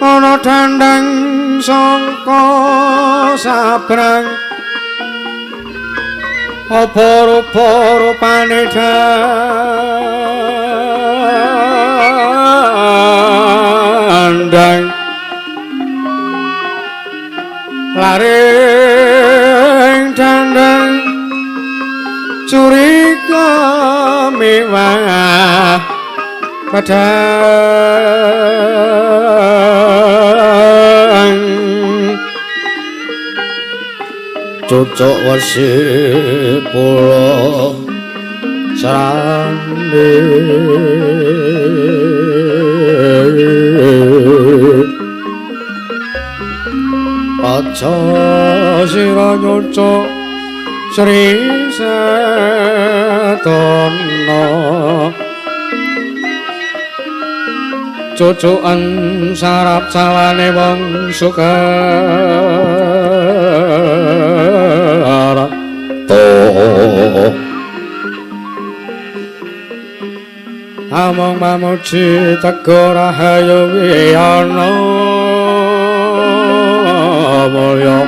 Ana dandang sangka sabrang apa rupa-rupane dandang laring dandang curiga mewah padang cucuk wesi pulo serane aja sira nyucuk Sri Setana cucukan sarap salane wong sukarto among mamuji teguh rahayu wiyana mulya.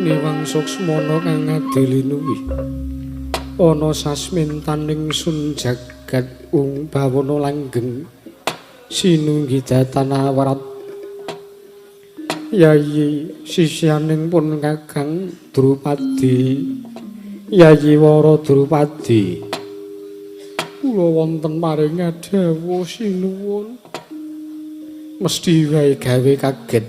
Niwang suksmana kang adilinuwi ana sasmintaning sun jagat ung bawana langgeng sinunggidatan awrat Yayi sisyaning pun Kakang Drupadi Yayi Wara Drupadi kula wonten paring dawuh sinuwun mesti wae gawe kaget.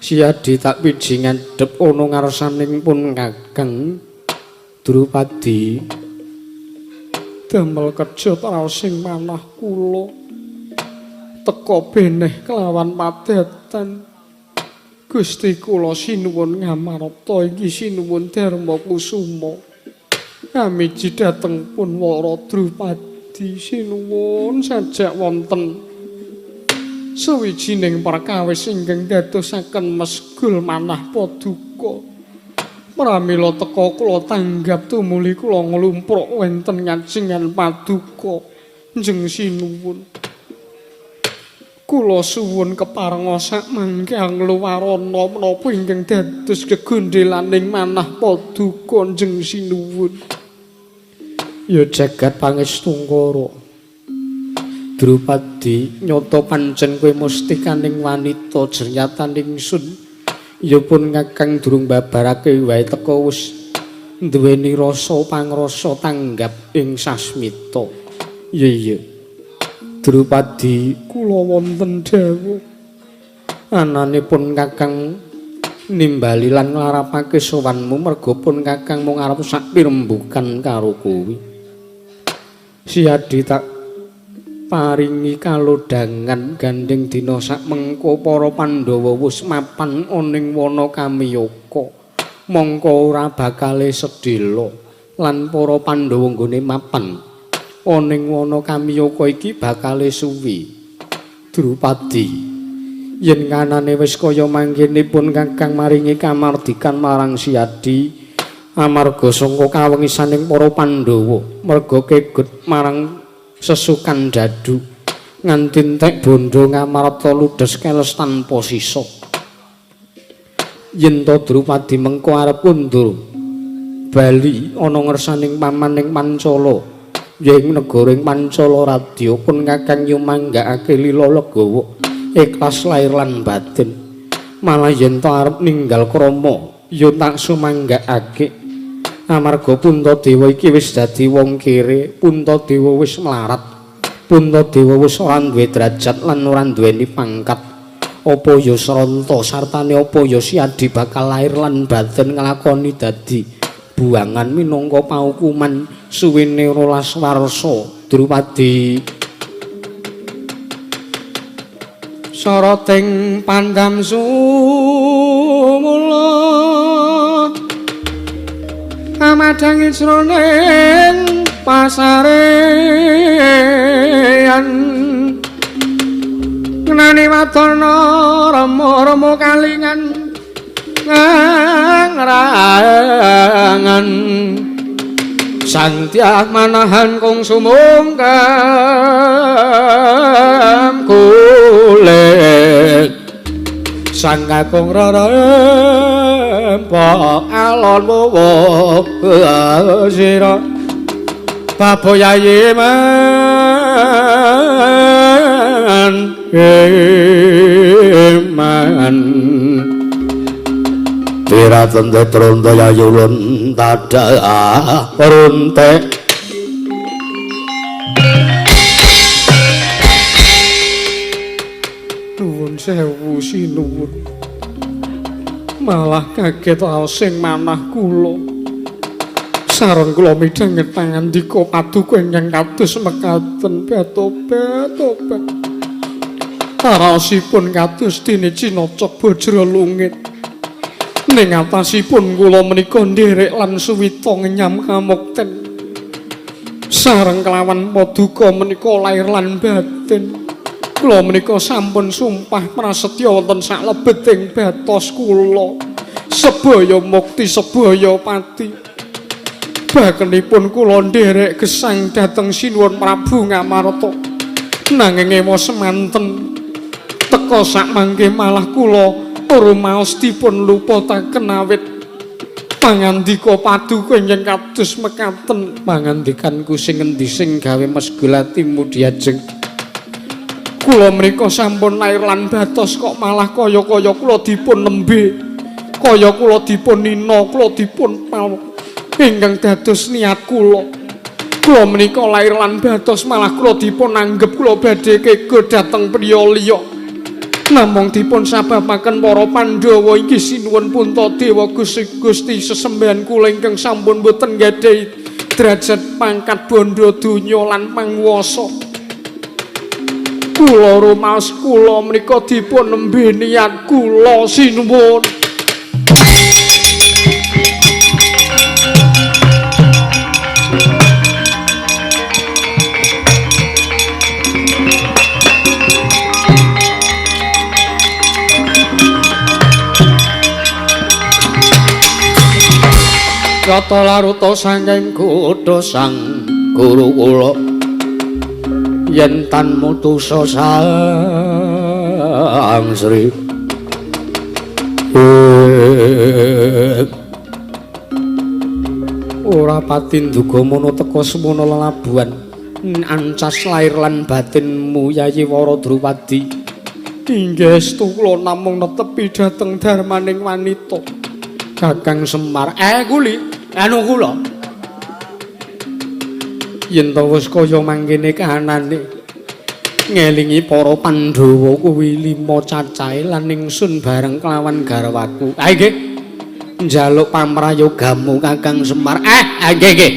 Siadi tak piji ngadhep ana ngarsaning pun Kakang Drupadi damel kerja traosing manah kula teka beneh kelawan padatan Gusti kula sinuwun ngamarta inggih sinuwun Darma Kusuma amiji dhateng pun Wara Drupadi sinuwun sajak wonten sawijining perkawis ingkang dadosaken mesgul manah paduka. Pramila teka kula tanggap tumuli kula nglumpruk wonten ngajengan paduka njeng sinuwun. Kula suwun keparenga sak mangke angluwarana menapa ingkang dados gegondhelaning manah paduka njeng sinuwun. Ya jagat pangestungkara Drupadi nyata pancen kowe mustikaning wanita jernyataning sun ya pun Kakang durung babarake wae teka wis duweni rasa pangrasa tanggap ing sasmita. Iya iya Drupadi kula wonten dawuh anane pun Kakang nimbali lan nglarapake sowanmu merga pun Kakang mung arep sak pirembukan karo kowe. Siadi tak Paringi kalodhangan gandeng dina sak mengko para Pandhawa wis mapan ana ing wana Kamiyaka. Mongko ora bakale sedhela lan para Pandhawa nggone mapan ana ing wana Kamiyaka iki bakale suwi. Drupadi, yen kanane wis kaya mangkene pun Kakang maringi kamardikan marang Siadi amarga sangka kawengisaning para Pandhawa merga kegut marang sesukan dadu nganti entek bondo Ngamarta ludes keles tanpa sisa. Yen to Drupadi mengko arep kundur bali ana ngersaning paman ing Pancala, ya ing negara ing Pancala Radya, pun Kakang nyumanggakake lila legawa ikhlas lair lan batin. Malah yen to arep ninggal krama ya tak sumanggakake amarga Puntadewa iki wis dadi wong kere, Puntadewa wis mlarat, Puntadewa wis ora duwe derajat lan ora duweni pangkat. Apa ya sranta sartane apa ya Siadi bakal lair lan batin nglakoni dadi buangan minangka paukuman suwene 12 warsa. Drupadi, soroting pandam sumula amadhangi jroning pasarean ngenani wadana rama-rama kalingan ngrangan sang tiang manahan kung sumungkem kulit sang kakung rerempok alon muwo sira baboyayi man iman Tiratende tronto yayulun tada runtek. Nuwun sewu sinuwun. Malah kaget sing manah kula. Saron kula midhanget pangandika paduka ingkang kados mekaten batobat-tobat. Raosipun kados dene cinocok bajra lungit. Ning atasipun kula menika nderek lan suwita ngenyam kamukten. Sareng kelawan paduka menika lair lan batin. Kula menika sampun sumpah prasetya wonten saklebeting batos kula. Sebaya mukti sebaya pati. Bakenipun kula nderek gesang dhateng Sinuwun Prabu Ngamarta. Nanging ewa semanten teka sakmangke malah kula rumaos dipun luputaken awit pangandika paduka ingkang kados mekaten. Pangandikanku sing endi sing gawe mesgul atimu diajeng? Kula menika sampun lair lan batos kok malah kaya-kaya kula dipun nembe, kaya kula dipun nina, kula dipun pal ingkang dados niat kula. Kula menika lair lan batos malah kula dipun anggep kula badhe kego dhateng priya liya. Namung dipun sababaken para Pandhawa inggih sinuwun Puntadewa Gusti Gusti sesembahan kula ingkang sampun boten nggadahi derajat pangkat bondo donya lan panguwasa. Kula rumaos kula menika dipun nembe niat kula sinuwun. Yata laruta saking kutha sang guru kula yen tan mutusa sang Sri. Ora pati nduga mono teka semono lelabuhan ancas lair lan batinmu Yayi Wara Drupadi. Inggih estu kula namung netepi dhateng darmaning wanita. Kakang Semar, kuli anu kula. Yen to wis kaya mangkene kahanane ngelingi para Pandhawa kuwi 5 cacahe lan ingsun bareng kelawan garwaku. Ha nggih. Njaluk pamrayogamu Kakang Semar. Nggih nggih.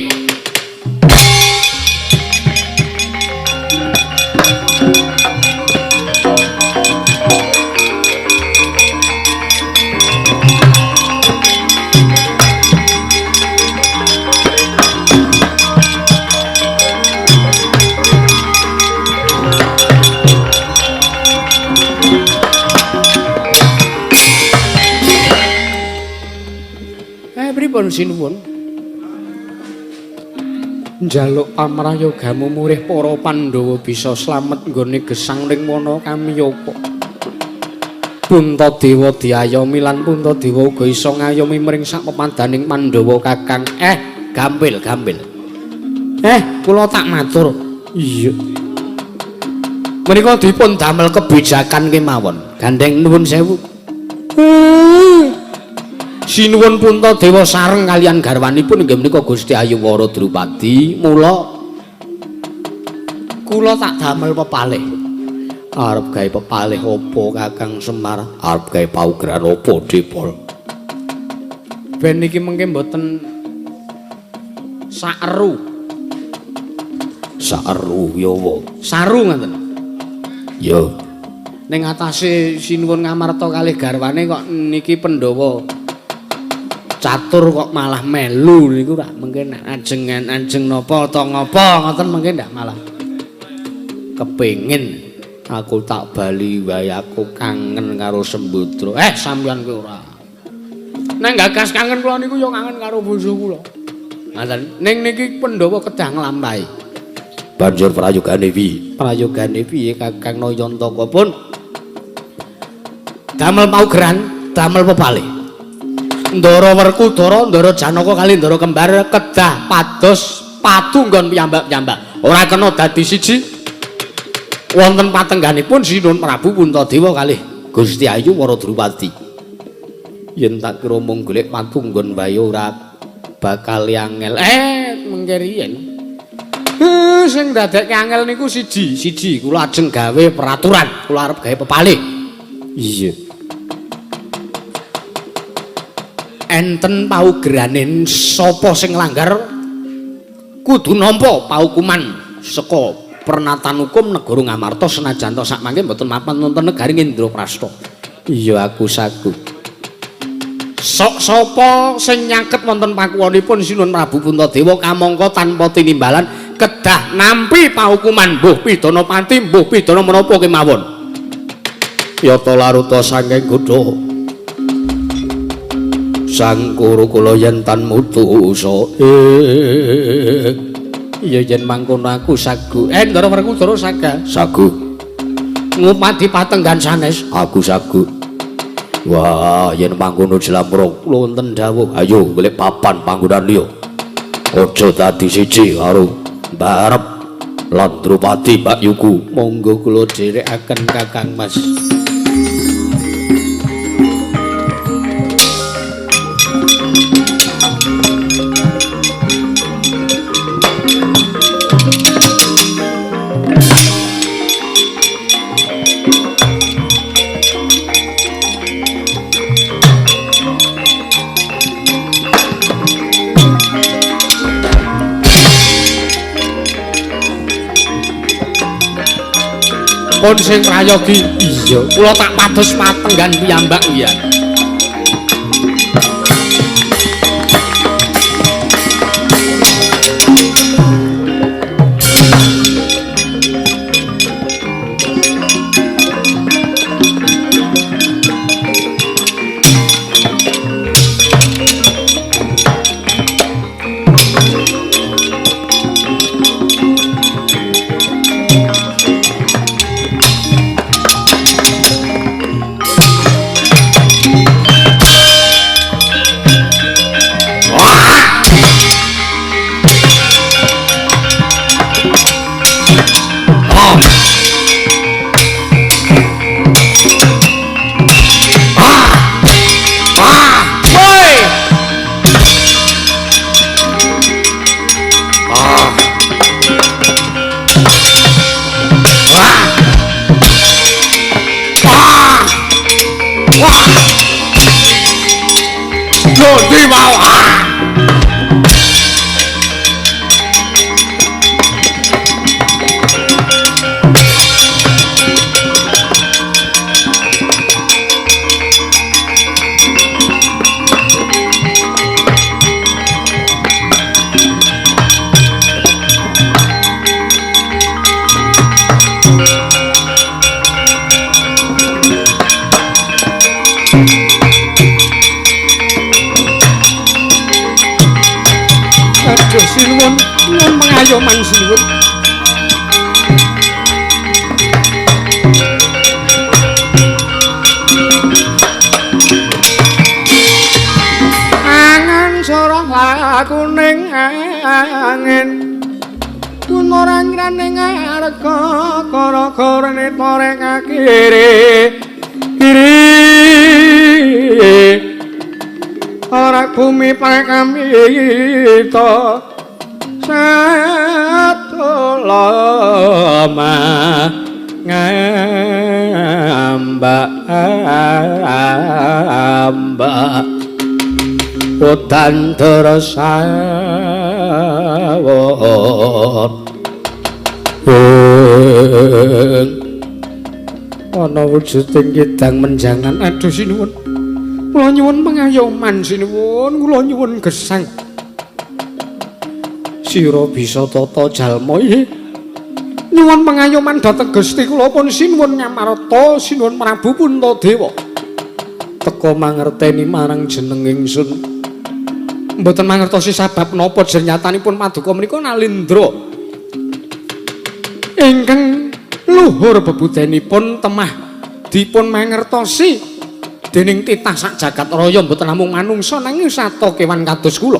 Pripun sinuwun? Njaluk pamrayogamu murih para Pandhawa bisa slamet nggone gesang ning wana Kamyaka. Puntadewa diayomi lan Puntadewa uga iso ngayomi mring sak pepadaning Pandhawa Kakang. Gampil, gampil. Kula tak matur. Iya. Menika dipun damel kebijakan kemawon. Gandeng nuwun sewu. Sinuwun Puntadewa sareng kalian garwanipun inggih menika Gusti Ayu Wara Drupadi. Mula kula tak damel pepalih. Arep gawe pepalih apa Kakang Semar? Arep gawe paugeran apa Dipol? Ben iki mengke mboten saeru. Saeru yawa. Saru ngoten. Ya. Ning atase Sinuwun Ngamarta kalih garwane kok niki Pandhawa catur kok malah melu niku rak mengke nek ajengan ajeng napa ta ngapa ngoten mengke ndak malah kepengin aku tak bali wae aku kangen karo Sembadra. Sampeyan kuwi ora. Nek gagas kangen kula niku ya kangen karo bojo kula. Ngoten. Ning niki Pandhawa kedah nglampahi. Banjur prayogane piye? Prayogane piye Kakang Nayantaka pun? Damel paugeran, damel pepalih. Ndara Werkudara, Ndara Janaka kali Ndara Kembar kedah pados patunggon piyambak-piyambak. Ora kena dadi siji. Wonten patengganipun Sinuwun Prabu Puntadewa kalih Gusti Ayu Wara Drupadi. Yen tak kira mung golek patunggon wae ora bakal angel. Mengke riyen. Sing dadekke angel niku siji, siji kula ajeng gawe peraturan, kula arep gawe pepalih. Iya. Enten paugerane sapa sing nglanggar kudu nampa paukuman saka pernatan hukum negara Ngamarta senajan ta sak mangke mboten mapan wonten negari Indraprasta. Iya aku sagu. Sok sapa sing nyaket wonten pakuwonipun Sinuwun Prabu Puntadewa kamangka tanpa tinimbalan kedah nampi paukuman mbuh pidana pati mbuh pidana menapa kemawon. Yata laruta saking godha Sang Kuru kula yen tan mutu usa. Iya yen mangkono aku sagu. Ndara Werkudara saga. Sagu. Ngupadi patenggan sanes. Aku sagu. Wah, yen mangkono jlambrong kula wonten dawuh. Ayo golek papan panggonan liya. Aja dadi siji karo Mbarep lan Drupadi Mbak Yuku. Monggo kula dherekaken Kakang Mas. Pun sing prayogi. Iya, kula tak pados patenggan piyambak ya. Sinuwun, nyuwun pengayoman sinuwun. Angan soroh lakuning angin tunoran ing arga kara-karane toreng akire kiri ora bumi pakamita satulama ngamba amba udan tersawor ana wujuding kidang menjangan. Aduh sinuwun, kula nyuwun pengayoman sinuwun, kula nyuwun gesang. Sira bisa tata jalma iki. Nyuwun pengayoman dhateng Gusti kula pun sinuwun Ngamarta, sinuwun Prabu Puntadewa. Teka mangerteni marang jeneng ingsun. Mboten mangertosi sabab napa jernyatanipun paduka menika Nalindra ingkang luhur bebudenipun temah dipun mangertosi dening titah sak jagat raya, mboten namung manungsa nanging sata kewan kados kula.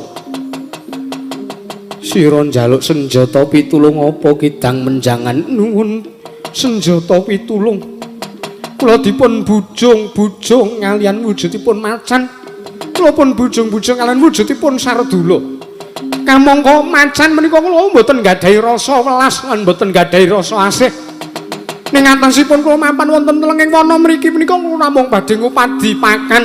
Sira njaluk senjata pitulung apa kidang menjangan? Nuwun senjata pitulung. Kula dipun bujung-bujung ngalian wujudipun macan. Kula pun bujung-bujung kalian wujudipun sardula. Kamangka macan menika kula mboten nggadahi rasa welas lan mboten nggadahi rasa asih. Ning atasipun kula mapan wonten telenging wana mriki menika kula namung badhe ngupadi pakan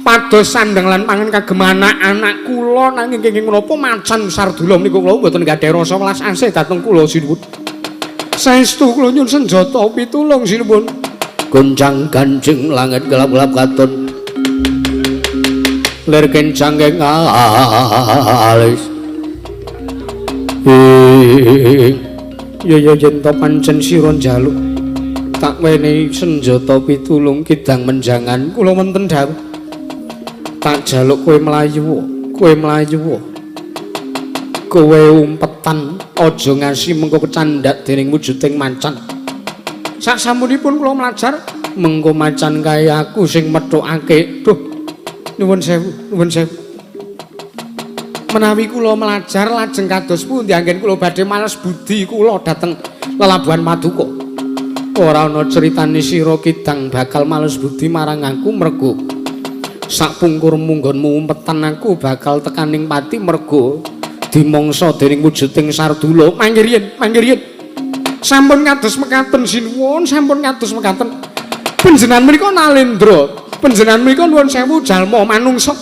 pados sandang lan pangan kagem anak-anak kula, nanging kenging menapa macan sardula menika kula mboten nggadahi rasa welas asih dhateng kula sinuwun. Saestu kula nyuwun senjata pitulung sinuwun. Goncang ganjing langit gelap-gelap katon lir kencang ing alis. Ya ya yen to pancen sira njaluk tak wenehi senjata pitulung kidang menjangan. Kula wonten dawuh tak jaluk kowe mlayu, kowe mlayu, kowe umpetan aja ngasi mengko kecandhak dening wujuding macan. Sak samunipun kula mlajar mengko macan kae aku sing methukake. Duh, nuwun sewu, nuwun sewu. Menawi kula mlajar lajeng kados pundi anggen kula badhe males budi kula dhateng lelabuhan Paduka. Ora ana critane sira kidang bakal males budi marang aku mergo sakpungkur munggonmu umpetan aku bakal tekaning pati mergo dimangsa dening wujuding sardula. Mangke riyin, mangke riyin. Sampun kados mekaten sinuwun, sampun kados mekaten. Panjenengan menika Nalendra, panjenengan menika nuwun sewu jalma manungsa.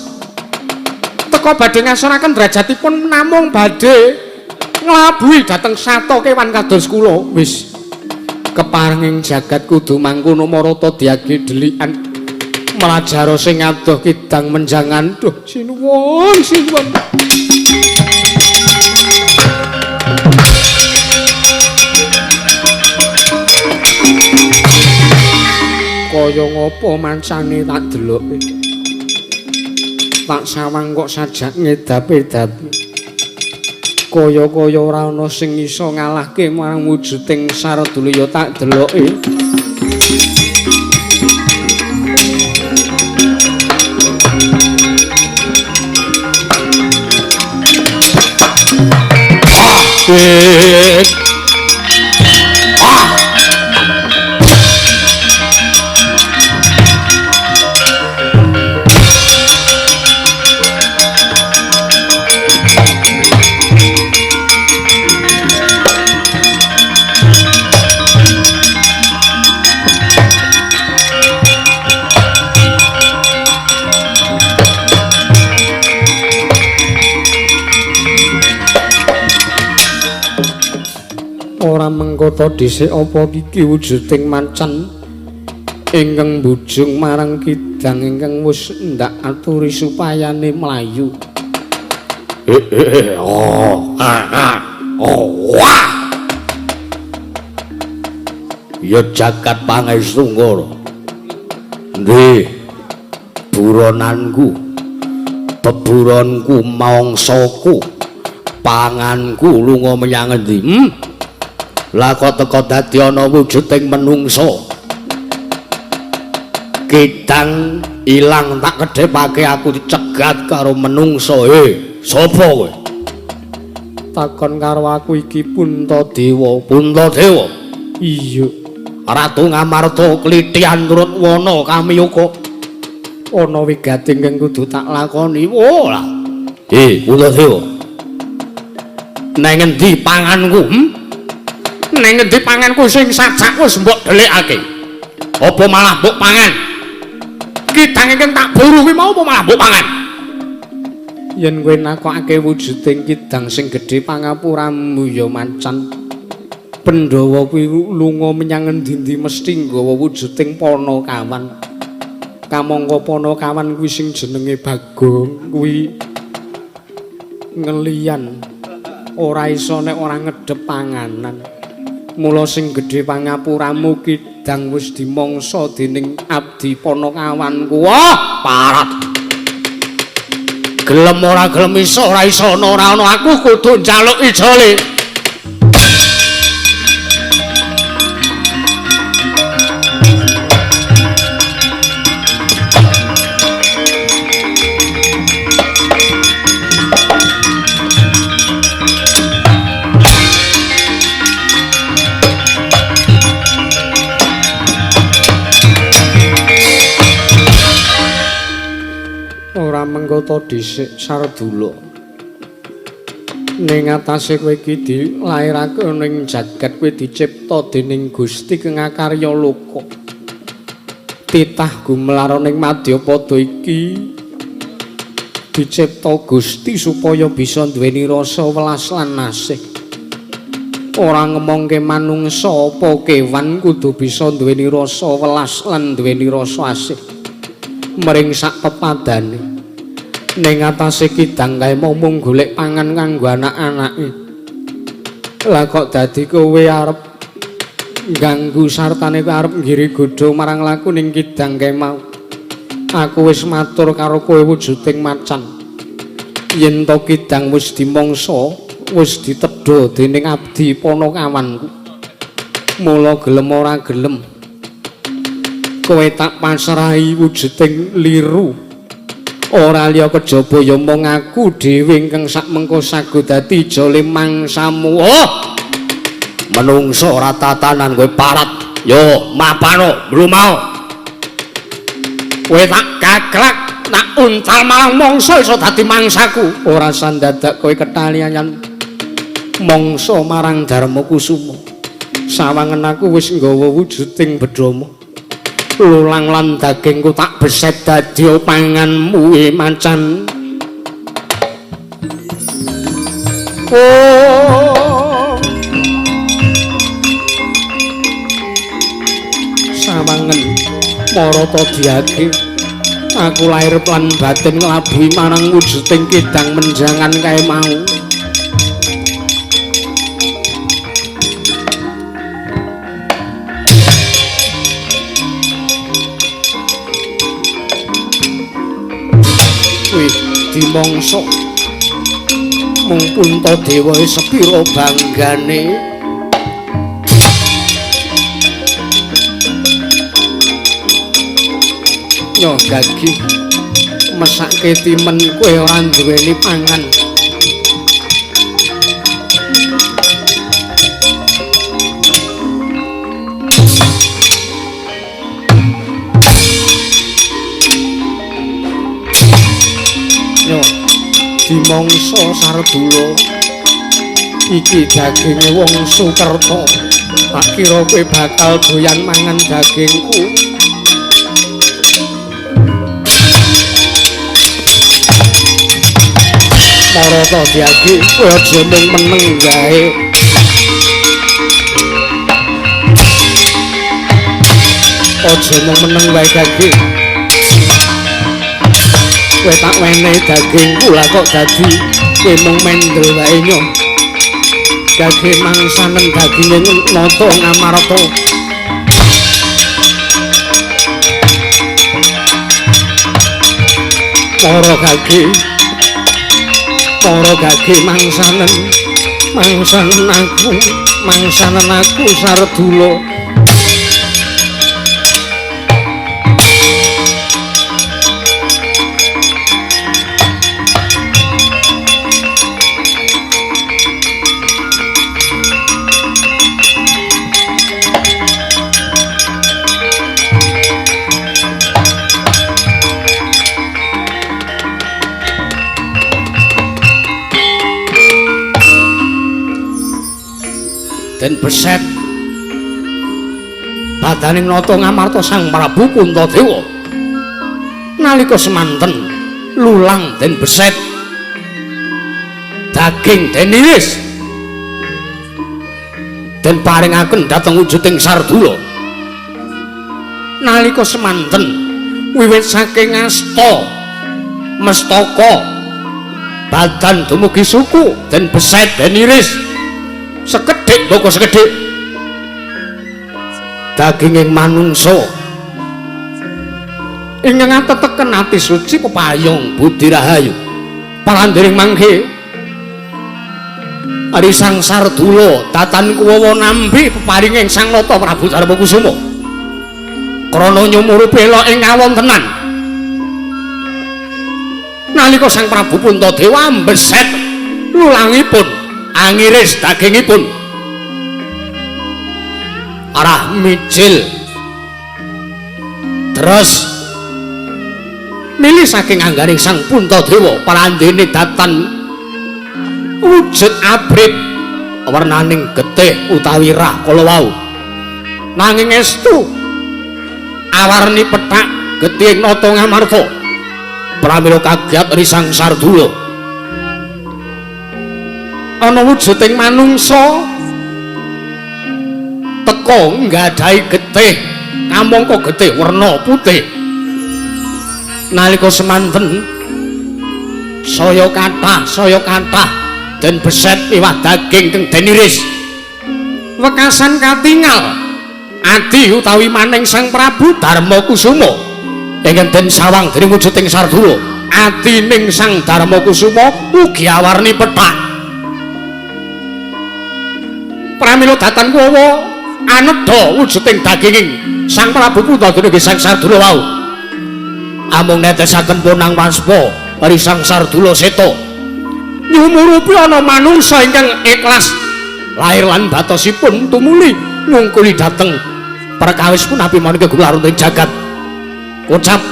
Teka badhe ngasoraken derajatipun namung badhe nglabuhi dhateng sata kewan kados kula. Wis keparenging jagat kudu mangkono marata diagi delikan mlajara sing adoh kidang menjangan. Duh sinuwun, sinuwun. Kaya ngapa mancane tak deloke, tak sawang kok sajak ngedap-edapi, kaya-kaya ora ana sing iso ngalahke marang wujuding sardula ya tak deloke. Ora mengkoto dhisik apa iki wujuding macan ingkang mbujung marang kidang ingkang wis ndak aturi supayane mlayu. Oh, ah, oh, wah. Ya jagat pangestu ngoro. Nggih. Buronanku, beburonku, mangsaku, Panganku lunga menyang endi? Lah kok teka dadi ana wujuding menungsa. Kidang ilang tak kedhepake aku dicegat karo menungsa. Sapa kowe? Takon karo aku iki Puntadewa. Puntadewa? Iya. Ratu Ngamarta klithian turut wana kamiyuka. Ana wigati ingkang kudu tak lakoni. Oh lah. Puntadewa. Neng endi panganku? Neng endi panganku sing sajak wis mbok delikake? Apa malah mbok pangan? Kidang ingkang tak buru kuwi mau apa malah mbok pangan? Yen kowe nakokake wujuding kidang sing gedhe pangapuramu ya macan. Pandhawa kuwi lunga menyang endi-endi mesti nggawa wujuding panakawan. Kamangka panakawan kuwi sing jenenge Bagong kuwi ngeliyan ora iso nek ora ngedhep panganan. Mula sing gedhe pangapuramu kidang wis dimangsa dening abdi panakawanku. Wah, parat. Gelem ora gelem iso ora iso ana ora ana aku kudu njaluk ijole. Mengkota dhisik Sardula. Ning atase kowe iki dilairake ning jagat kowe dicipta dening Gusti kang akarya loka. Titah gumelar ning madyapada iki dicipta Gusti supaya bisa duweni rasa welas lan asih. Ora ngemongke manungsa apa kewan kudu bisa duweni rasa welas lan duweni rasa asih mring sak pepadane. Ning atase kidang kae mung golek pangan kanggo anak-anake. Lah kok dadi kowe arep ganggu sartane kowe arep nggiri godha marang laku ning kidang kae mau. Aku wis matur karo kowe wujuding macan. Yen to kidang wis dimangsa, wis ditedha dening abdi panakawanku. Mula gelem ora gelem kowe tak pasrahi wujuding liru. Ora liya kejaba ya mung aku dhewe ingkang sakmengko sago dadi ijole mangsamu. Oh! Menungso ora tatanan kowe parat. Yo mapano mlumao. Kowe tak gaglak, tak untal malang mangsa iso dadi mangsaku. Ora sandadak kowe ketalian mangsa marang Darma Kusuma. Sawangen aku wis nggawa wujuding bedhama. Lulang lan dagingku tak beset dadi panganmu macan. Oh. Sawangen marata diage aku lair lan batin nglabuhi marang wujuding kidang menjangan kae mau. Wih, dimangsa mung Puntadewa sepira banggane. Yo gagi mesake timen kowe ora duweni pangan. Dimangsa Sardula iki daginge wong Sukerta. Tak kira kowe bakal doyan mangan dagingku. Marata diagi kowe aja mung meneng wae. Aja mung meneng wae gagi. Kowe tak wenehi dagingku lah kok dadi kowe mung mendel wae nyo. Gage mangsanen daginge nata Ngamarta. Para gage Para gage mangsanen, mangsanen aku, mangsanen aku Sardula. Den beset badaning nata Ngamarta Sang Prabu Puntadewa. Nalika semanten lulang den beset, daging den iris, den paringaken dhateng wujuding Sardula. Nalika semanten wiwit saking asta mestaka badan dumugi suku den beset den iris, sekedhik mboko sekedhik daginging manungsa ingkang ateteken ati suci pepayung budi rahayu. Palandiring mangke ari Sang Sardula datan kuwawa nampi peparinging Sang Nata Prabu Darmakusuma krana nyumurupi elok ing kawontenan. Nalika Sang Prabu Puntadewa mbeset lulangipun angiris dagingipun arah mijil terus milih saking anggaring Sang Puntadewa parandene datan wujud abrit wernaning getih utawi rah kala wau, nanging estu awarni pethak getih nata Ngamarta. Pramila kagiat ri Sang Sardula ana wujuding manungsa teka nggadahi getih kamangka getih werna putih. Nalika semanten saya kathah den beset miwah daging kang den iris, wekasan katingal adi utawi maning Sang Prabu Darmakusuma ingkang den sawang dening wujuding Sardula. Adining Sang Darmakusuma ugi awarni pethak. Pramila datan kuwawa anedha wujuding daginging Sang Prabu Puntadewa nggih Sang Sardula wau. Amung netesaken punang waspa ari Sang Sardula seta nyumurupi ana manungsa ingkang ikhlas lahir lan batosipun tumuli ngungkuli dhateng perkawis punapi maneka gularunting jagat. Kocap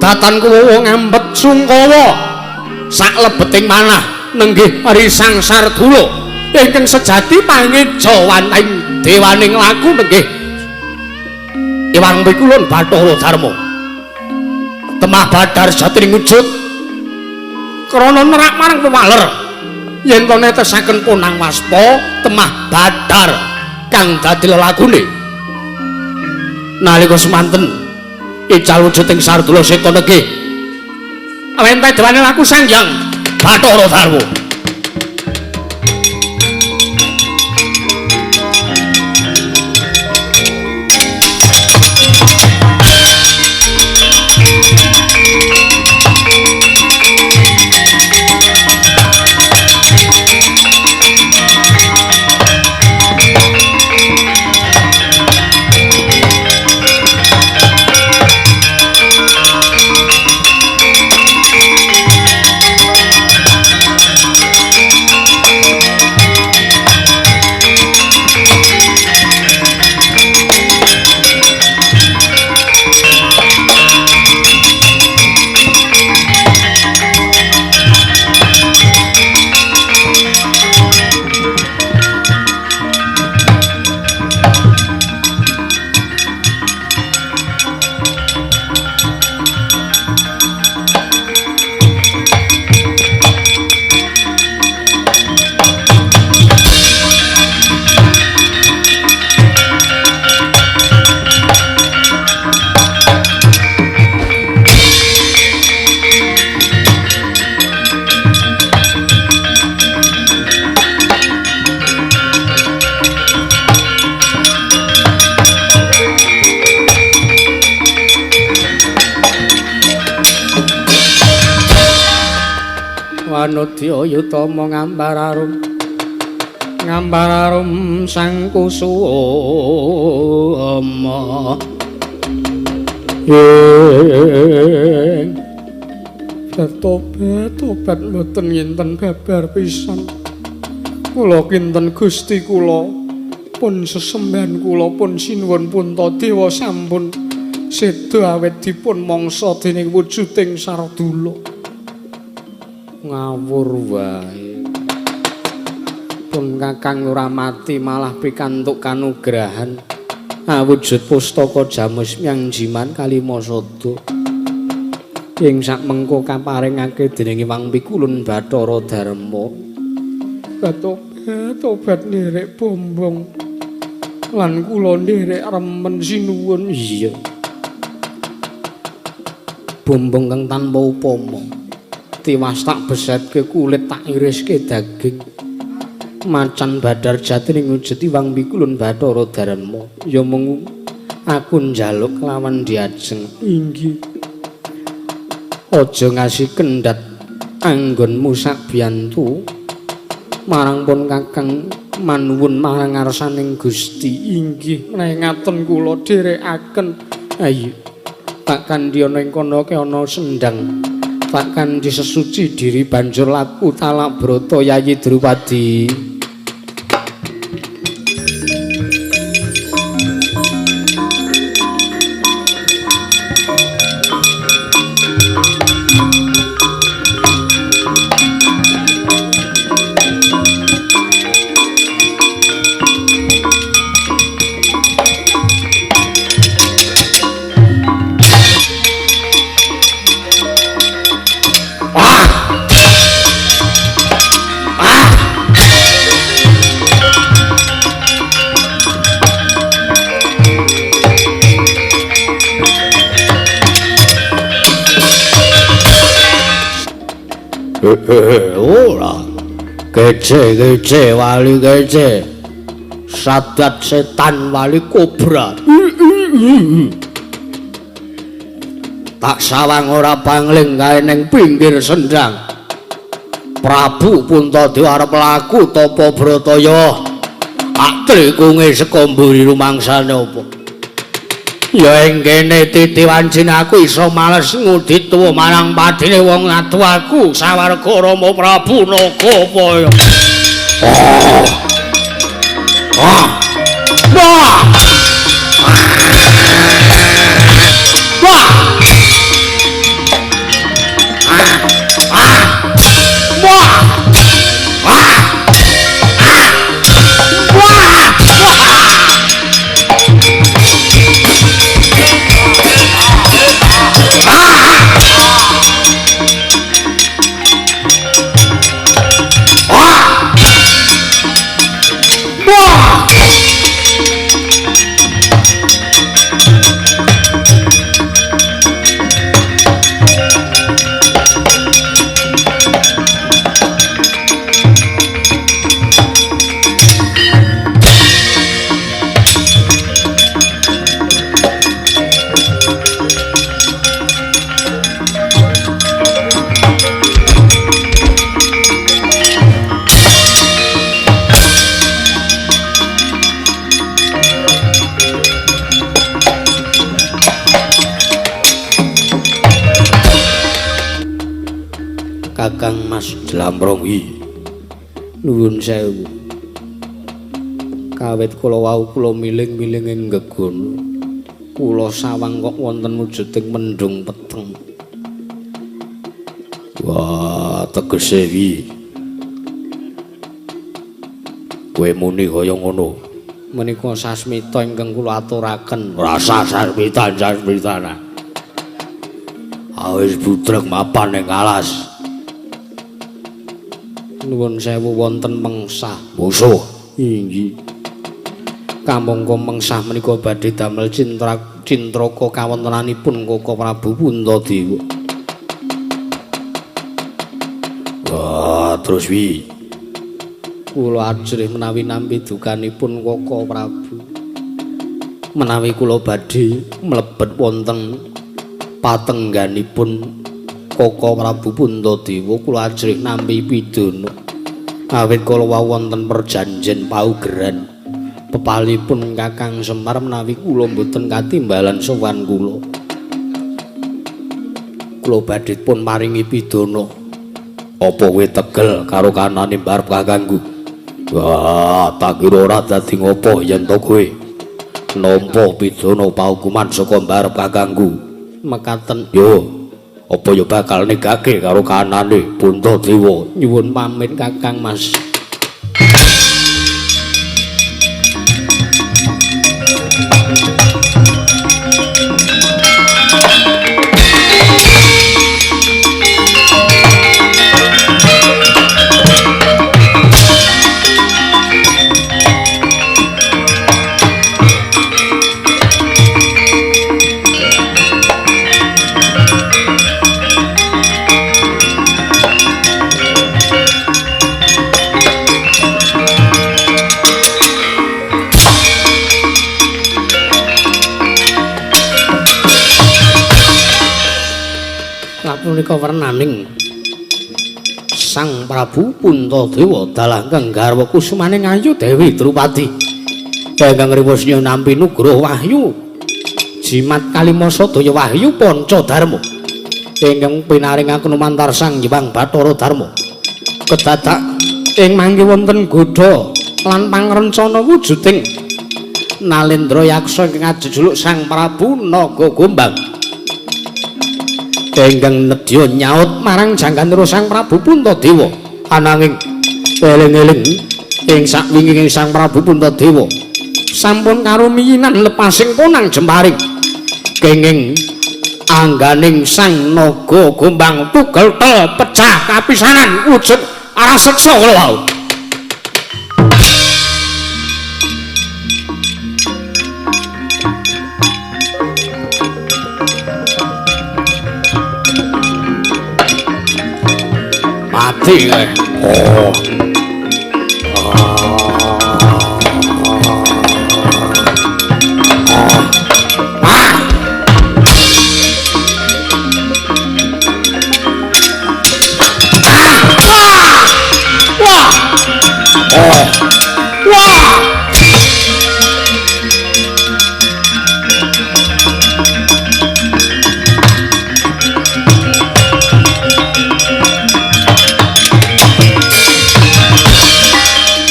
datan kuwawa ngambet sungkawa saklebeting manah nenggih ari Sang Sardula ingkang sejati pangeja wanting dewaning laku nenggih Iwang Pikulun Bathara Darma. Temah badhar sejatining wujud krana nerak marang pewaler yen to netesaken punang waspa temah badhar kang dadi lelakune. Nalika semanten ical wujuding Sardula seta nenggih wentah dewane laku Sang Hyang Bathara Darma. Wanodya Yutama ngambar arum. Ngambar arum sang kusuma. Ing tobat tobat mboten nginten babar pisan. Kula kinten Gusti kula pun sesembahan kula pun sinuwun Puntadewa sampun seda awet dipun mangsa dening wujuding Sardula. Ngawur wae. Pun Kakang ora mati malah pikantuk kanugrahan awujud pustaka Jamus Myang Jiman Kalima Sada. Ing sak mengko kaparingake dening Hyang Pikulun Bathara Darma. Tobat tobat nderek bombong lan kula nderek remen sinuwun. Iya. Bombong kang tanpa upama. Tiwas tak besetke kulit tak iriske daging. Macan badar jatining wujud Hyang Pikulun Bathara Darma. Ya mung aku njaluk kelawan diajeng. Inggih. Aja ngasi kendhat anggonmu sak biyantu marang pun Kakang manuwun marang ngarsaning Gusti. Inggih, menawi ngaten kula dherekaken. Ayo tak kandhi ana ing kono ke ana sendang. Tak kandhi sesuci diri banjur laku talak brata Yayi Drupadi. Ora. Kece-kece wali kece. Sadat setan wali kobra. Tak sawang ora pangling kae ning pinggir sendang. Prabu Puntadewa arep laku tapa brataya. Aktrikunge saka mburi rumangsane apa? Ya ing kene titi wancine aku iso males ngudi tuwa marang padine wong adu aku sawarga Rama Prabu Nagapaya. Oh. Ah. Wah. Wah. Ah. Wah. Ah. Ah. Wah. Wah. Kakang Mas Jlambrong iki nuwun sewu. Kawit kula wau kula miling-miling ing gegono. Kula sawang kok wonten wujuding mendung peteng. Wah, tegese iki kowe muni kaya ngono. Menika sasmita ingkang kula aturaken. Rasa sasmitan sasmitana. Awis budrek mapan ing alas. Nuwun sewu wonten mengsah musuh. Inggih. Kamangka mengsah menika badhe damel cintraka kawontenanipun Koko Prabu Puntadewa. Wah, terus wi kula ajrih menawi nampi dukanipun Koko Prabu. Menawi kula badhe mlebet wonten patengganipun Koko Prabu Puntadewa kula ajrih nampi pidana. Awit kala wau wonten perjanjen paugeran. Pepalipun Kakang Semar menawi kula mboten katimbalan sowan kula. Kula badhe pun maringi pidana. Apa kowe tegel karo kanane mbarep kakangku? Wah, tak kira ora dadi ngopo yen to kowe nampa pidana paukuman saka mbarep kakangku. Mekaten. Yo, apa yo bakal nigake karo kanane Puntadewa? Nyuwun pamit Kakang Mas. Punika wernaning Sang Prabu Puntadewa dalah ingkang garwa kusumaning ayu Dewi Drupadi ingkang riwusnya nampi nugroho wahyu jimat kalima sadaya wahyu panca dharma ingkang pinaringaken lumantar Sang Hyang Bathara Dharma kedadak ing mangke wonten godha lan pangrencana wujuding Nalendra Yaksa ingkang ajejuluk Sang Prabu Naga Gombang ingkang nedya nyaut marang jangganira Sang Prabu Puntadewa. Ananging eling-eling ing sakwingking Sang Prabu Puntadewa sampun karumiyinan lepasing konang jemparing kenging angganing Sang Naga Gombang tugel tel pecah kapisanan wujud raseksa kala wau. Mati kowe. Oh. Wah. Oh. Wah.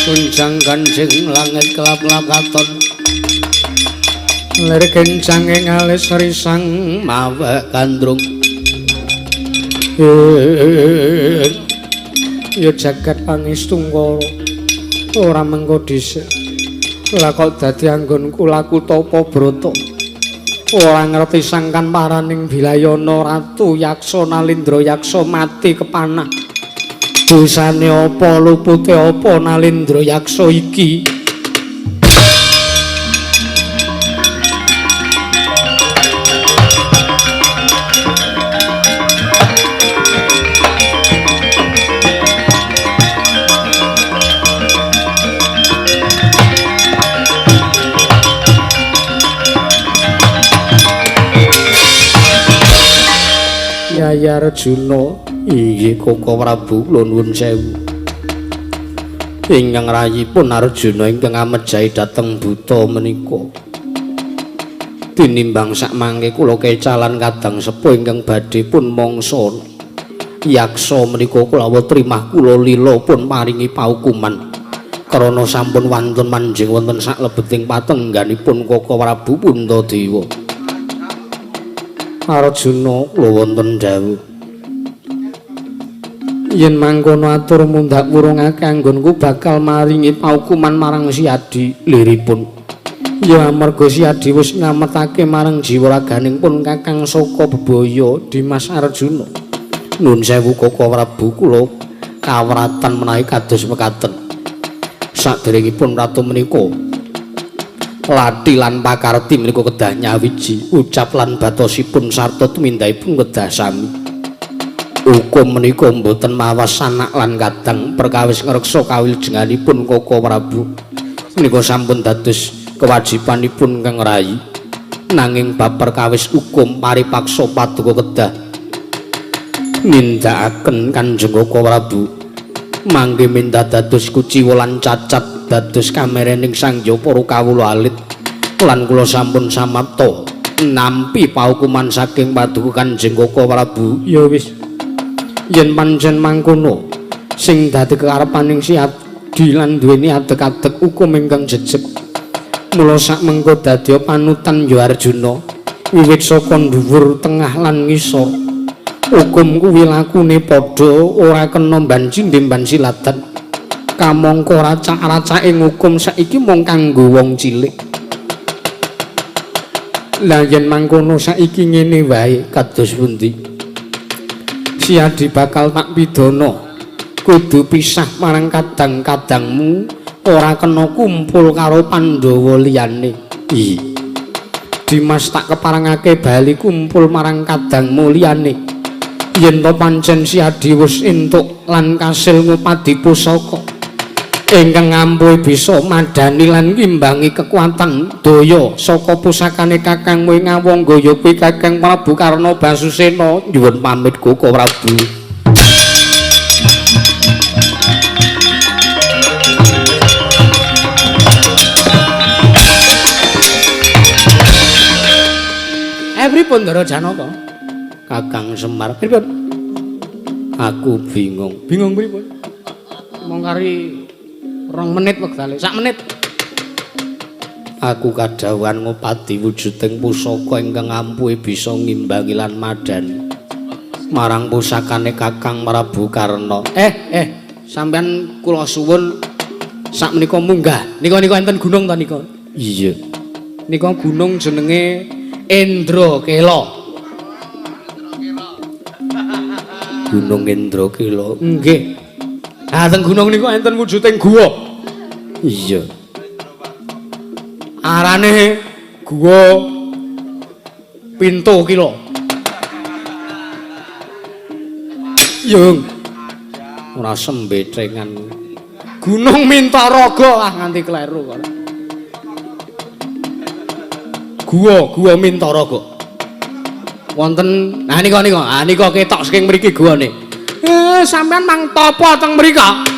Gunjang ganjing langit kelap-kelap katon lir kencange alis risang mawek gandrung. Ya jagat pangestungkara ora mengko dhisik. Lah kok dadi anggonku laku tapa brata. Ora ngerti sangkan paraning Bilayana Ratu Yaksa Nalindra Yaksa mati kepanah. Dosane apa lupute apa Nalindra Yaksa iki? Yaya Arjuna. Inggih Koko Prabu, kula nuwun sewu. Ingkang rayipun Arjuna ingkang amejahi dhateng buta menika. Tinimbang sakmangke kula kecalan kadang sepuh ingkang badhe pun mangsa yaksa menika kula trimah kula lila pun paringi paukuman. Krana sampun wantun manjing wonten saklebeting patengganipun Koko Prabu Puntadewa. Arjuna kula wonten dawuh. Yen mangkono atur mundhak wurungake anggonku bakal maringi paukuman marang si Adi liripun. Ya amarga si Adi wis nyametake marang jiwa raganing pun Kakang Saka Bebaya Dimas Arjuna. Nuwun sewu Koko Prabu, kula kawratan menawi kados mekaten. Saderengipun ratu menika lathi lan pakarti menika kedah nyawiji, ucap lan batosipun sarta tumindakipun kedah sami. Hukum menika mboten mawas sanak lan kadang perkawis ngreksa kawilujenganipun Koko Prabu menika sampun dados kewajibanipun kang rayi. Nanging bab perkawis hukum paripaksa paduka kedah Nindakaken Kanjeng Koko Prabu mangke minta dados kuciwa lan cacat dados kamerening Sang Hyang para kawula alit lan kula sampun samapta nampi paukuman saking paduka Kanjeng Koko Prabu. Ya wis, yen pancen mangkono sing dadi kekarepaning Si Adi lan duweni adeg-adeg hukum ingkang jejeg, mula sak mengko dadi panutan ya Arjuna wiwit saka dhuwur tengah lan ngisor. Hukum kuwi lakune padha ora kena banci ndemban silatan. Kamangka racak-racake ngukum saiki mung kanggo wong cilik. Lah yen mangkono saiki ngene wae kados pundi? Si Adi bakal tak pidana kudu pisah marang kadang-kadangmu, ora kena kumpul karo Pandhawa liyane. I Dimas tak keparengake bali kumpul marang kadangmu liyane. Yen to pancen Si Adi wis entuk lan kasil ngupadi pusaka ingkang ampuh bisa madani lan ngimbangi kekuatan daya saka pusakane kakangmu ing Awangga ya kuwi Kakang Prabu Karna Basusena. Nyuwun pamit Koko Prabu. Pripun Ndara Janaka? Kakang Semar, pripun? Aku bingung. Bingung pripun? Mong kari 2 menit wektale, sak menit. Aku kadhawuhan ngupadi wujuding pusaka ingkang ampuhe bisa ngimbangi lan madani marang pusakane Kakang Prabu Karna. Sampeyan kula suwun sak menika munggah. Nika-nika enten gunung ta nika? Iya. Nika gunung jenenge Indrakila. Gunung Indrakila. Nggih. Ah teng gunung niku enten wujuding guwa. Iya. Arane guwa Pintu Kila. Yung. Ora sembethengan. Gunung Mintaraga ah nganti kleru kok. Guwa Mintaraga. Wonten nah nika nika, ah nika ketok saking mriki guwane. Sampean mang tapa teng mriko?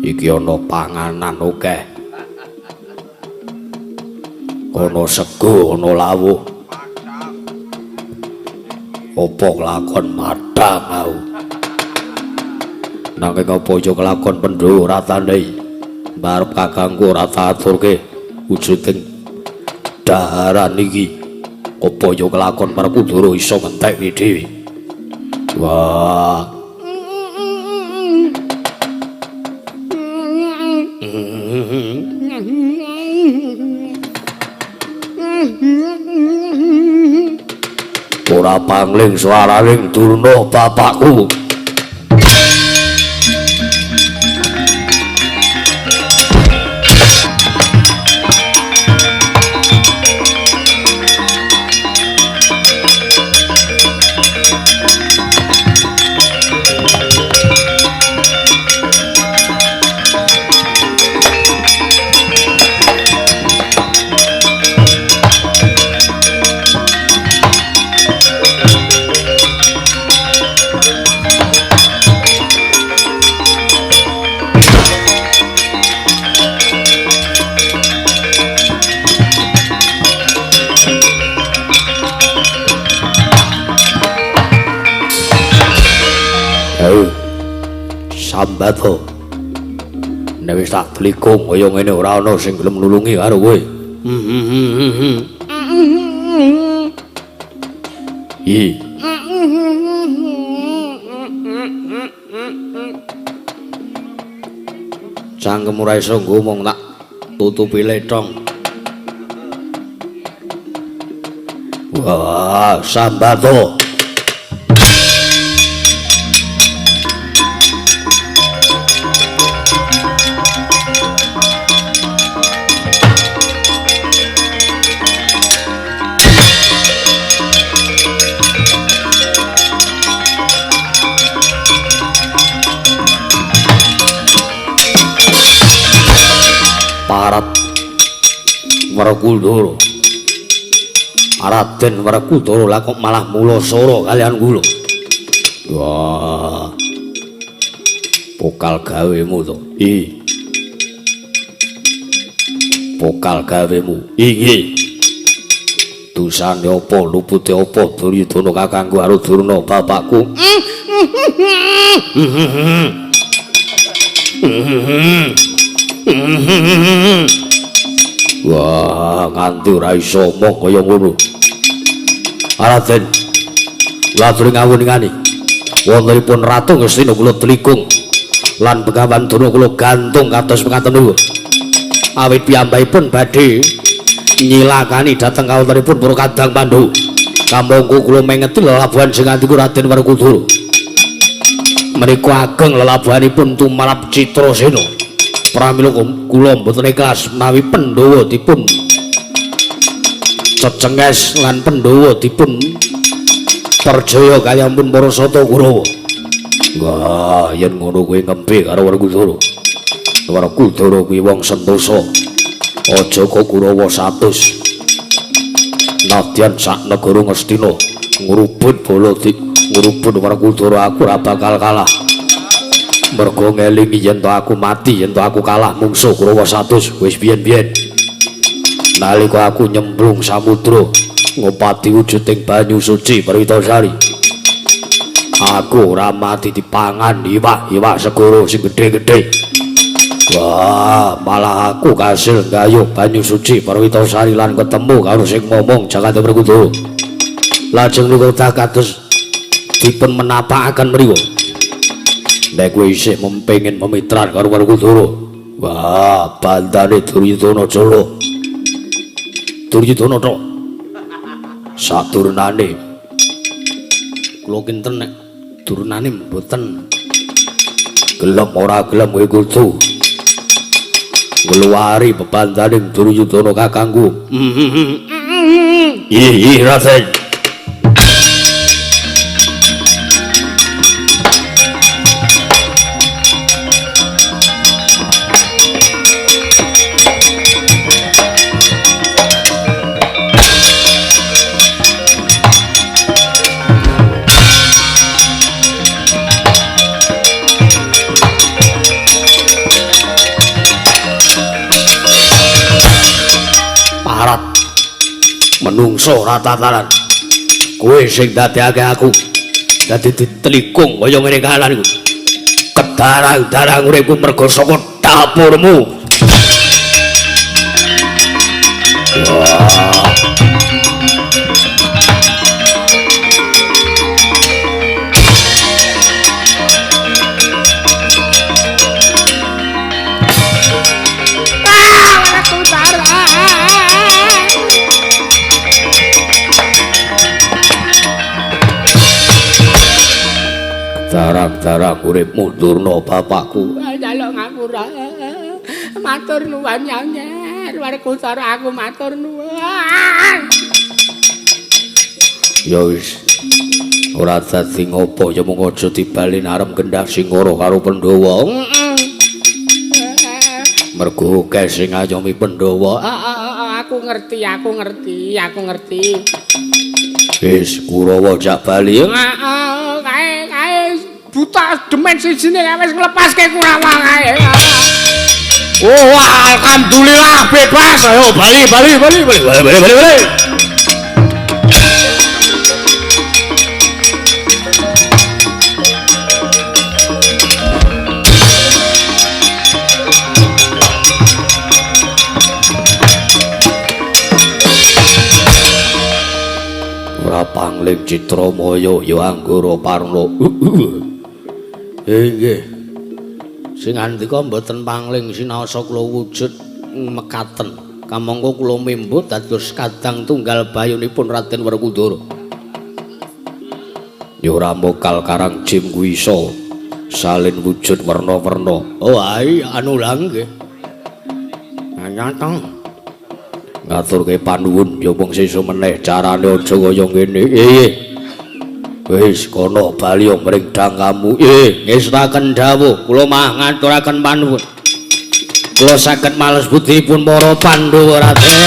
Iki ana panganan akeh. Ana sego, ana lawuh. Apa kelakon madhang aku? Nanging apa ya kelakon Pandhawa ora tandai. Mbarep kakangku ora tak aturke wujuding daharan iki. Apa ya kelakon Werkudara iso ngentekke dhewe. Wah. Ora pangling swaraning Durna bapakku. Sambato. Nek wis tak tlikung kaya ngene ora ana sing gelem nulungi karo kowe. I. Cangkem ora iso ngomong tak Tutupi letong. Wah, sambato. Parat Werkudara. Raden Werkudara lah kok malah mulasara kalian kula. Wah. Pokal gawemu to. I. Pokal gawemu. Inggih. Dosane apa lupute apa Duryudana kakangku karo Durna bapakku. Wah, nganti ora iso omong kaya ngono. Raden, kula aturi ngawuningani. Wontenipun Ratu Ngastina kula telikung lan Begawan Durna kula gantung kados mekaten niku. Awit piyambakipun badhe nyilakani dhateng kawontenipun para kadang Pandhawa. Kamangka kula mengeti lelabuhan sing antiku Raden Werkudara. Menika ageng lelabuhanipun tumarap Citrasena. Pramila kula mboten ikhlas menawi Pandhawa dipun cecenges lan Pandhawa dipun perjaya kaliyanpun para sata Kurawa. Wah, yen ngono kowe ngembe karo Werkudara. Werkudara kuwi wong sentosa. Aja kok Kurawa 100. Nadyan sak negara Ngastina ngrubut bala ngrubut Werkudara aku ora bakal kalah. Mergo ngelingi yen to aku mati, yen to aku kalah mungsuh Kurawa 100 wis biyen-biyen. Nalika aku nyemplung samudra ngopati wujuding banyu suci Perwitasari. Aku ora mati dipangan iwak-iwak segara sing gedhe-gedhe. Wah, malah aku kasil gayuh banyu suci Perwitasari lan ketemu karo sing momong jagat Werkudara. Lajeng niku kados dipun menapakaken mriku. Nek kowe isih mempengin memitran karo Werkudara, wah, bandane Duryudana jala. Duryudana tok. Sadurnane kula kinten nek durnane mboten gelem ora gelem kowe kudu ngluwari bebandane Duryudana kakangku. Ih, Raden. Menungso ora tataran. Kowe sing dadekake aku dadi ditelikung kaya ngene kahanan iku. Kedarang-darang uripku mergo saka dapurmu. Wah. Darang-darang uripmu Durna bapakku. Njaluk ngapura. Matur nuwun nyanyer Werkudara aku matur nuwun. Ya wis. Ora dadi ngopo ya mung aja dibali arep gendah Singara karo Pandhawa. Mergo akeh sing ngayomi Pandhawa. Aku ngerti, aku ngerti, aku ngerti. Wis Kurawa jak bali. Kae buta demen sijine wis nglepaske Kurawa kae. Oh, alhamdulillah bebas. Ayo bali bali bali bali bali bali bali. Ora pangling Citramaya ya Anggara Parna. Nggih. Sing andika mboten pangling sinaosa kula wujud mekaten. Kamangka kula membo dados kadang tunggal bayunipun Raden Werkudara. Ya ora mokal Karang Jim kuwi iso salin wujud werna-werna. Oh ai anu lha nggih. Nyata. Ngaturke panuwun ya mung sesuk meneh carane aja kaya ngene. Nggih. Wis kono bali mring dangkamu. Nggih, ngestaken dawuh kula mah ngaturaken panuwun. Kula saged males budipun para Pandhawa Raden.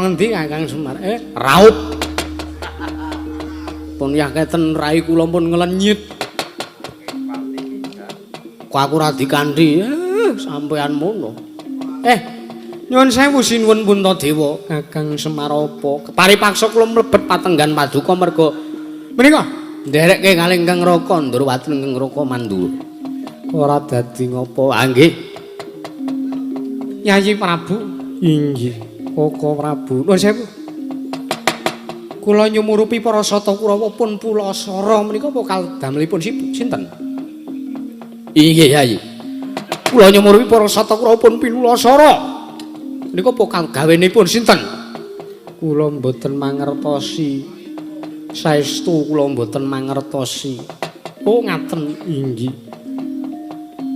Ngendi Kakang Semar? Raup. Pun yaketen rai kula pun nglenyit. Kok aku ora dikanthi? Sampean mono. Nyuwun sewu sinuwun Puntadewa, Kakang Semar apa? Paripaksa kula mlebet patenggan paduka merga menika nderekke kalih Kang Raka Ndrawati Kang Raka Mandura. Ora dadi ngopo? Ah nggih. Yayi Prabu. Inggih. Koko Prabu. Nuwun sewu. Kula nyumurupi para sata Kurawa pun pulasara menika pokal damelipun sinten? Inggih, Yayi. Kula nyumurupi para sata Kurawa pun pinulasara. Menika pokal gawenipun sinten? Kula mboten mangertosi. Saestu kula mboten mangertosi. Oh ngaten inggih.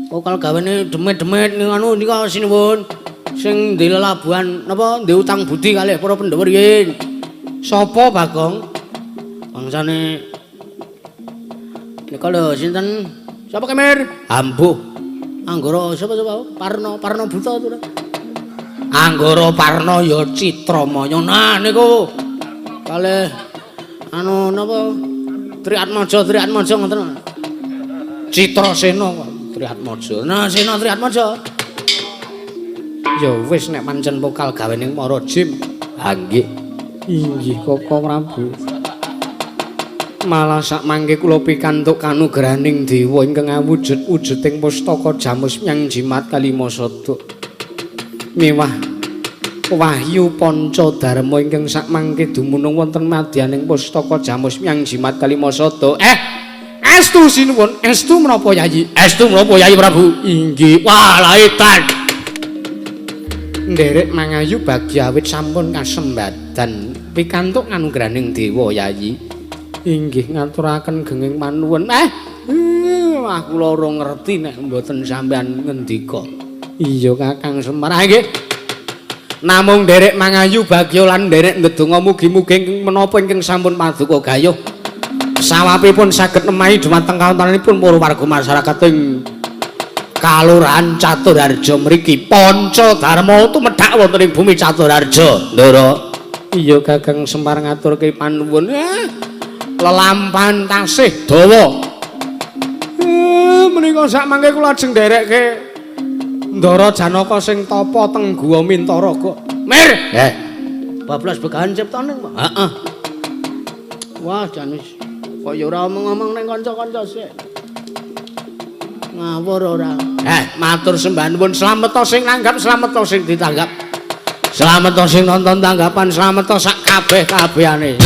Pokal gawene demet-demet anu nika sinuwun. Sing ndek lelabuhan napa ndek utang budi kalih para Pandhawa riyin. Sapa Bagong? Bangsane nika lho sinten? Sapa Kemir? Ambuh. Anggara sapa sapa? Parna, Parna Buta to. Anggara Parna ya Citramaya. Nah niku kalih anu napa? Triatmaja, Triatmaja ngoten. Citrasena kok Triatmaja. Nah Sena Triatmaja. Ya wis nek pancen pokal gawening para jim. Ha nggih. Inggih Koko Prabu. Malah sak mangke kula pikantuk kanugrahaning dewa ingkang awujud wujuding pustaka jamus nyang jimat kalima sada. Miwah wahyu panca dharma ingkang sak mangke dumunung wonten madyaning pustaka jamus nyang jimat kalima sada. Estu sinuwun, estu menapa Yayi? Estu menapa Yayi Prabu? Inggih. Wah, laitan. Nderek mangayu bagya awit sampun kasembadan pikantuk nganugrahaning dewa Yayi. Inggih ngaturaken genging panuwun. Wah kula ora ngerti nek mboten sampean ngendika. Iya Kakang Semar. Nggih. Namung nderek mangayu bagya lan nderek ndedonga mugi-mugi menapa ingkang sampun paduka gayuh sawapipun saged nemahi dhumateng kawontenanipun para warga masyarakat ing Kalurahan Caturharja mriki. Panca Dharma tumedhak wonten ing bumi Caturharja. Ndara. Iya Kakang Semar ngaturke panuwun. Lelampahan tasih dawa. Menika sak mangke kula ajeng nderekke Ndara Janaka sing tapa teng Guwa Mintara kok. Mir. Bablas begahan ciptane. Heeh. Wah, jan wis kaya ora omong-omong ning kanca-kanca sik. Ngawur ora. Matur sembah nuwun. Slamet sing nanggap, slamet sing ditanggap. Slamet sing nonton tanggapan, slamet sak kabeh-kabehane.